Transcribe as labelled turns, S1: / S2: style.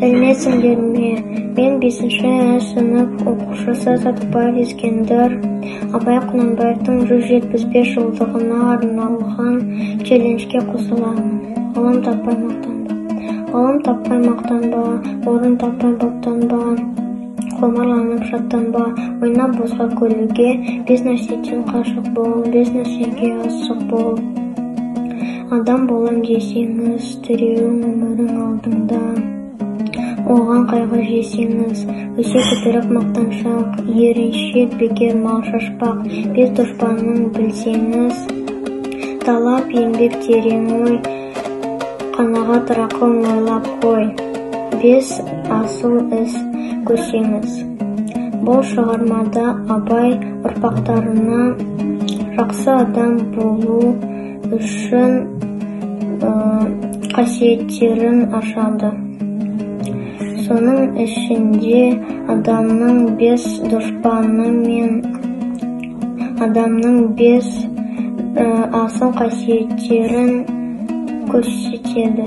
S1: Сәлеметсіңдер ме? Мен 5-ші сынып оқушысы Сатыбаев Ескендір. Абай Құнанбаевтың 175 жылдығына арналған челленджге қосыламын. Ғылым таппай мақтанба. Ғылым таппай мақтанба, орын таппай баптанба, құмарланып шаттанба, ойнап босқа күлуге. Бес нәрседен қашық бол, бес нәрсеге асық бол. Адам болам десеңіз, тіреуің өмірің алдыңда. Оған қайғы жесеңіз, өсек өтірік мақтаншақ, еріншек бекер мал шашпақ. Бес дұшпанын білсеңіз, талап еңбек терең ой, қанағат рақым ойлап қой. Бес асыл іс көрсеңіз. Бұл шығармада Абай ұрпақтарына жақсы адам болу үшін қасиеттерін ашады. Соның ішінде адамның бес дұшпаны мен адамның бес асыл қасиеттерін көрсетеді.